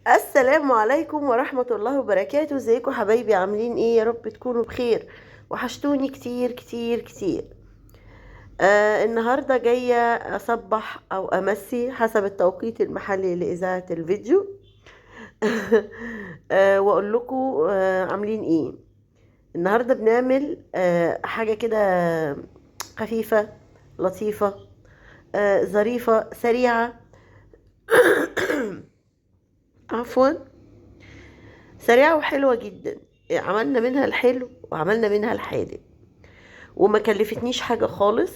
السلام عليكم ورحمة الله وبركاته. ازيكم حبايبي؟ عاملين ايه؟ يا رب تكونوا بخير. وحشتوني كتير كتير كتير. النهاردة جاية أصبح أو أمسي حسب التوقيت المحلي لإذاعة الفيديو. وأقول لكم عاملين ايه. النهاردة بنعمل حاجة كده خفيفة لطيفة، ظريفة سريعة، عفوا سريعة وحلوة جدا. عملنا منها الحلو وعملنا منها الحادق، وما كلفتنيش حاجة خالص،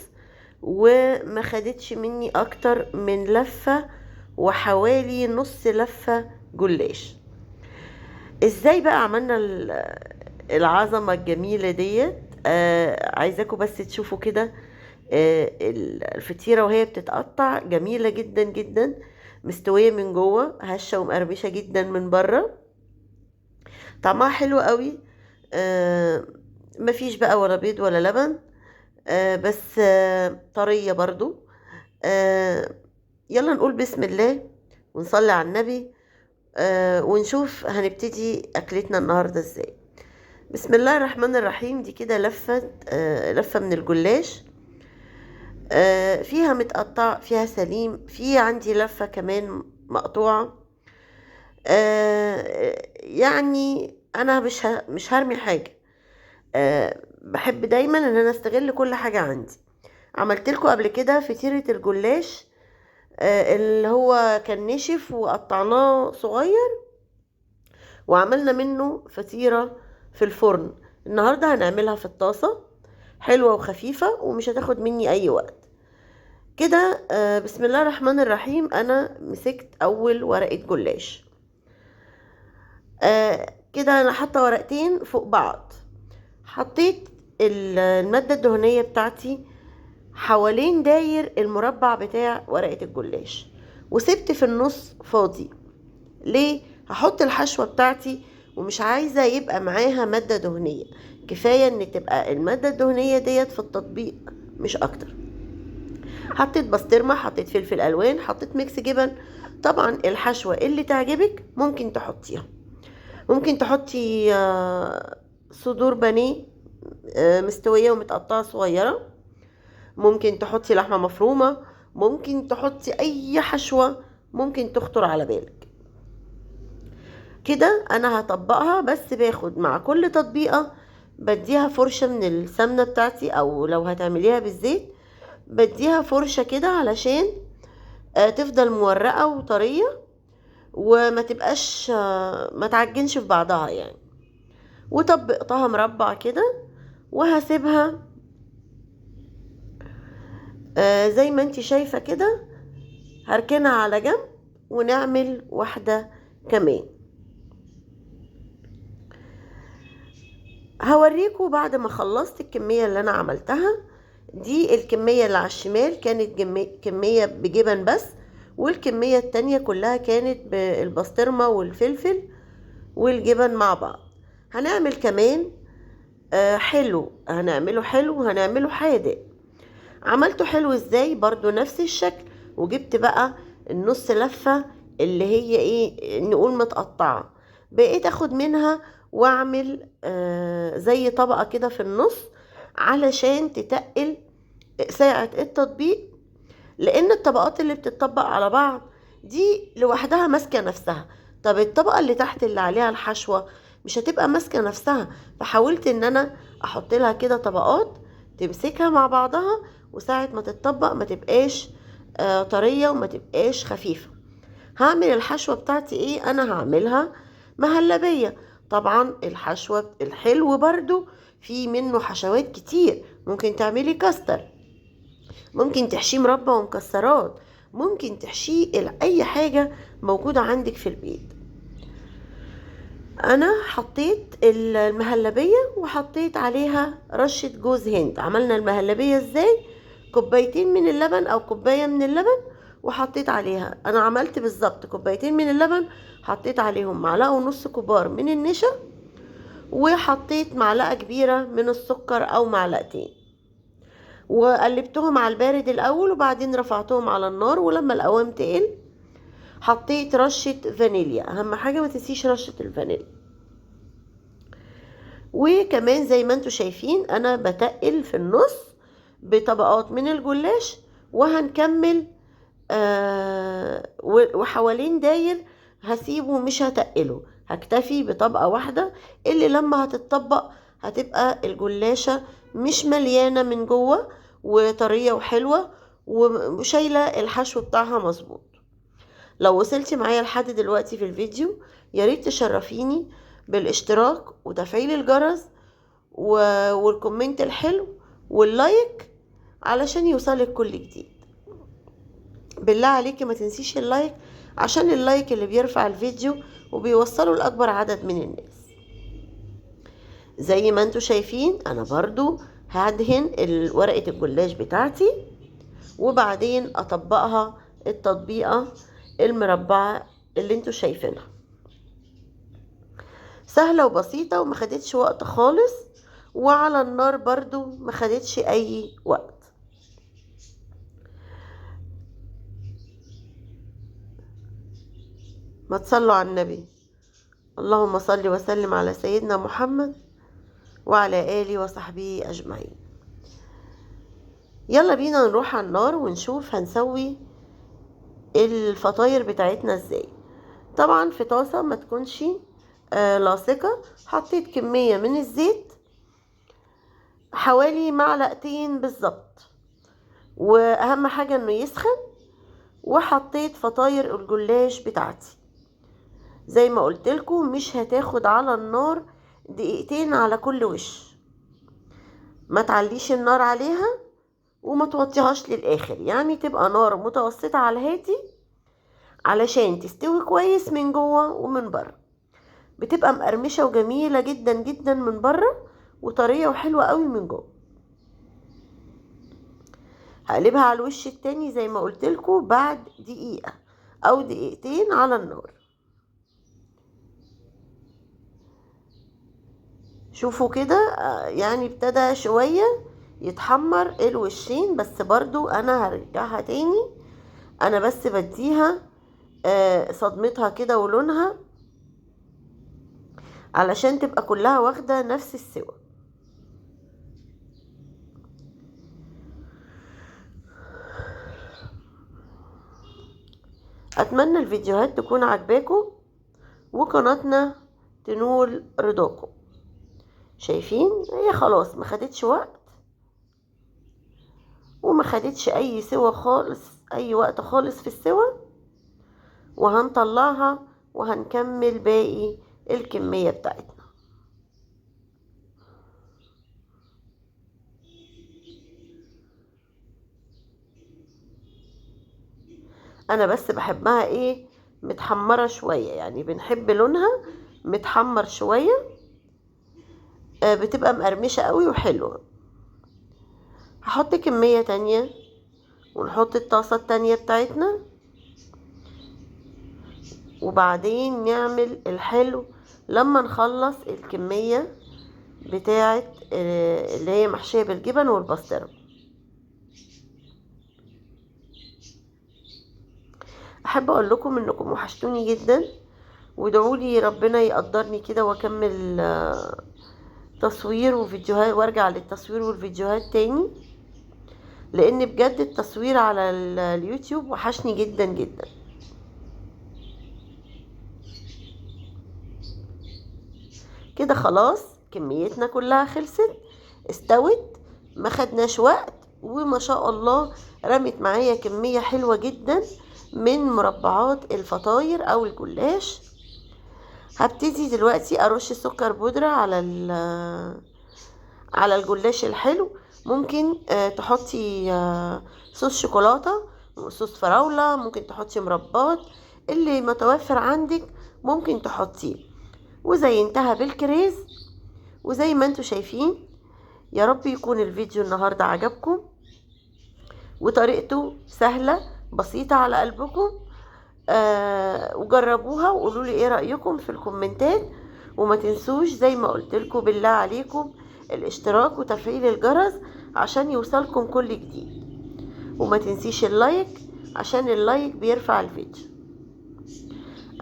وما خدتش مني اكتر من لفة وحوالي نص لفة جلاش. ازاي بقى عملنا العظمة الجميلة ديت؟ عايزاكم بس تشوفوا كده، الفطيرة وهي بتتقطع جميلة جدا جدا، مستوية من جوه، هشة ومقرمشة جدا من بره، طعمها حلو قوي. مفيش بقى ولا بيض ولا لبن، بس طرية برضو. يلا نقول بسم الله ونصلي على النبي، ونشوف هنبتدي أكلتنا النهاردة ازاي. بسم الله الرحمن الرحيم. دي كده لفة من الجلاش، فيها متقطع، فيها سليم، في عندي لفة كمان مقطوعة. أنا مش هرمي حاجة، بحب دايما إن أنا أستغل كل حاجة عندي. عملت لكم قبل كده فطيرة الجلاش، اللي هو كان نشف وقطعناه صغير وعملنا منه فطيرة في الفرن. النهاردة هنعملها في الطاسة، حلوة وخفيفة ومش هتاخد مني أي وقت كده. بسم الله الرحمن الرحيم. أنا مسكت أول ورقة جلاش، كده أنا حاطة ورقتين فوق بعض، حطيت المادة الدهنية بتاعتي حوالين داير المربع بتاع ورقة الجلاش، وسبت في النص فاضي. ليه؟ هحط الحشوة بتاعتي ومش عايزة يبقى معاها مادة دهنية، كفاية ان تبقى المادة الدهنية ديت في التطبيق مش اكتر. حطيت بسطرمة، حطيت فلفل الوان، حطيت mix جبن. طبعا الحشوة اللي تعجبك ممكن تحطيها، ممكن تحطي صدور بانيه، مستوية ومتقطعة صغيرة، ممكن تحطي لحمة مفرومة، ممكن تحطي اي حشوة ممكن تخطر على بالك. كده انا هطبقها، بس باخد مع كل تطبيقة بديها فرشة من السمنة بتاعتي، او لو هتعمليها بالزيت بديها فرشة كده علشان تفضل مورقة وطرية وما تبقاش، ما تعجنش في بعضها. وطبقتها مربع كده وهسيبها، زي ما انتي شايفة كده، هركنها على جنب ونعمل واحدة كمان. هوريكم بعد ما خلصت الكمية اللي انا عملتها دي. الكمية اللي على الشمال كانت كمية بجبن بس، والكمية التانية كلها كانت بالبسطرمة والفلفل والجبن مع بعض. هنعمل كمان، حلو، هنعمله حلو وهنعمله حادق. عملته حلو ازاي؟ برضو نفس الشكل، وجبت بقى النص لفة اللي هي ايه، نقول متقطعة، بقيت اخد منها واعمل، زي طبقة كده في النص علشان تتقل ساعة التطبيق، لان الطبقات اللي بتطبق على بعض دي لوحدها ماسكة نفسها. طب الطبقة اللي تحت اللي عليها الحشوة مش هتبقى ماسكة نفسها، فحاولت ان انا احط لها كده طبقات تمسكها مع بعضها، وساعة ما تتطبق ما تبقاش، طرية وما تبقاش خفيفة. هعمل الحشوة بتاعتي ايه؟ انا هعملها مهلبية. طبعا الحشوة الحلو برضو في منه حشوات كتير، ممكن تعملي كاستر، ممكن تحشيه مربى ومكسرات، ممكن تحشيه اي حاجة موجودة عندك في البيت. انا حطيت المهلبية وحطيت عليها رشة جوز هند. عملنا المهلبية ازاي؟ كوبايتين من اللبن او كوباية من اللبن، وحطيت عليها، انا عملت بالظبط كوبايتين من اللبن، حطيت عليهم معلقة ونص كبار من النشا، وحطيت معلقة كبيرة من السكر او معلقتين، وقلبتهم على البارد الاول، وبعدين رفعتهم على النار، ولما القوام تقل حطيت رشة فانيليا، اهم حاجة ما تنسيش رشة الفانيليا. وكمان زي ما انتوا شايفين انا بتقل في النص بطبقات من الجلاش، وهنكمل وحوالين داير هسيبه مش هتقله، هكتفي بطبقة واحدة اللي لما هتتطبق هتبقى الجلاشة مش مليانة من جوه وطرية وحلوة وشايلة الحشو بتاعها مظبوط. لو وصلتي معايا لحد دلوقتي في الفيديو ياريت تشرفيني بالاشتراك وتفعيل الجرس وال comment الحلو وال like علشان يوصلك كل جديد. بالله عليكي ما تنسيش ال like، عشان ال like اللي بيرفع الفيديو وبيوصله لأكبر عدد من الناس. زي ما انتوا شايفين انا برضو هدهن ورقة الجلاش بتاعتي، وبعدين اطبقها التطبيقة المربعة اللي انتوا شايفينها. سهلة وبسيطة وما خدتش وقت خالص، وعلى النار برضو ما خدتش اي وقت. ما تصلوا على النبي، اللهم صل وسلم على سيدنا محمد وعلى آله وصحبه أجمعين. يلا بينا نروح على النار ونشوف هنسوي الفطاير بتاعتنا ازاي. طبعا في طاسة ما تكونش لاصقة، حطيت كمية من الزيت حوالي معلقتين بالظبط، واهم حاجة انه يسخن. وحطيت فطاير الجلاش بتاعتي زي ما قلت لكم مش هتاخد على النار دقيقتين على كل وش، ما تعليش النار عليها وما توطيهاش للاخر، يعني تبقى نار متوسطة على الهادي علشان تستوي كويس من جوه ومن بره. بتبقى مقرمشة وجميلة جدا جدا من بره، وطرية وحلوة قوي من جوه. هقلبها على الوش التاني زي ما قلت لكم بعد دقيقة او دقيقتين على النار. شوفوا كده يعني ابتدى شوية يتحمر الوشين، بس برضو انا هرجعها تاني، انا بس بديها صدمتها كده ولونها علشان تبقى كلها واخدة نفس السوى. اتمنى الفيديوهات تكون عجباكم وقناتنا تنول رضاكم. شايفين هي خلاص ما خدتش وقت وما خدتش اي سوى خالص، اي وقت خالص في السوى، وهنطلعها وهنكمل باقي الكمية بتاعتنا. انا بس بحبها ايه متحمرة شوية، يعني بنحب لونها متحمر شوية، بتبقى مقرمشة قوي وحلوة. هحط كمية تانية ونحط الطاسة التانية بتاعتنا، وبعدين نعمل الحلو لما نخلص الكمية بتاعت اللي هي محشية بالجبن والبسطرمة. احب اقول لكم انكم وحشتوني جدا، وادعوا لي ربنا يقدرني كده واكمل تصوير وفيديوهات، وارجع للتصوير والفيديوهات تاني، لان بجد التصوير على اليوتيوب وحشني جدا جدا. كده خلاص كميتنا كلها خلصت، استوت، ما خدناش وقت، وما شاء الله رمت معايا كمية حلوة جدا من مربعات الفطاير او الجلاش. هبتدي دلوقتي ارش سكر بودرة على الجلاش الحلو. ممكن تحطي صوص شوكولاتة، صوص فراولة، ممكن تحطي مربات، اللي متوفر عندك ممكن تحطيه. وزينتها بالكريز. وزي ما انتوا شايفين، يا رب يكون الفيديو النهاردة عجبكم وطريقته سهلة بسيطة على قلبكم. وجربوها وقولوا لي ايه رأيكم في الكومنتات. وما تنسوش زي ما قلت لكم بالله عليكم الاشتراك وتفعيل الجرس عشان يوصلكم كل جديد، وما تنسيش ال like عشان ال like بيرفع الفيديو.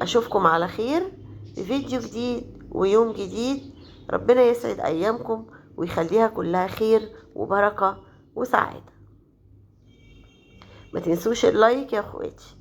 اشوفكم على خير في فيديو جديد ويوم جديد. ربنا يسعد ايامكم ويخليها كلها خير وبركة وسعادة. ما تنسوش ال like يا اخواتي.